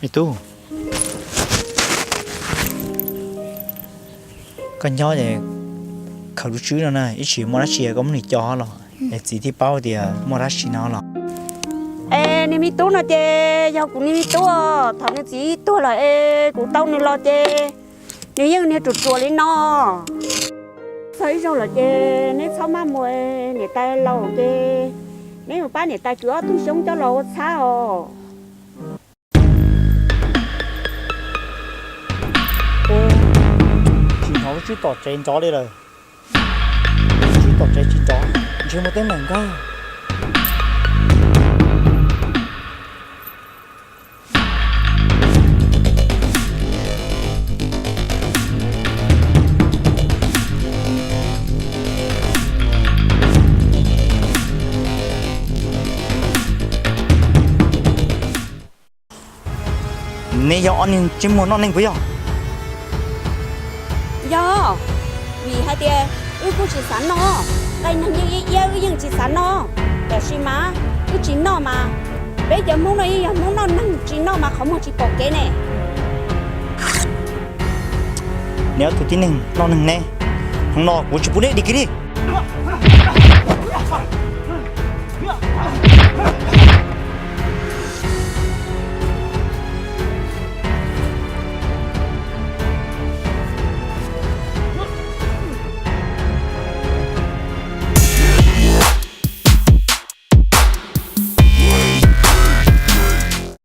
Me tub, koj nyob es khaws lub tswb no na, ib tsam muaj dab tsi koj muab nws co los es txiv thiaj paub tias muaj dab tsi no los. Es niag me tub no ces yog kuv niag me tub, thaum nws txiv tuag lawm es kuv tau nws los ces nws yeej niag ruam ruam li no. Txog ib zaug lawm ces neb txhob maj mus, niam tais laus ces neb mus pab niam tais kwv ob tug xyoob coj los ua txhab os. Tsis hnov lub tswb tom tsev nrov li lawm. Lub tswb tom tsev tsis nrov, ntshe muaj teeb meem nkag. Neb yog ob niag ntsej muag noj neeg puas yog? Yog, vim hais tias wb kuj tsis xav noj, nqaij neeg yeej iab iab wb yeej tsis xav noj, tab sis mas wb tsis noj mas peb cov Hmoob no yeej yog Hmoob noj neeg, tsis noj mas qhov muag tsis pom kev ne. Neb ob tug tib neeg noj neeg ne, hnub no kuv tsis pub neb dim kiag li.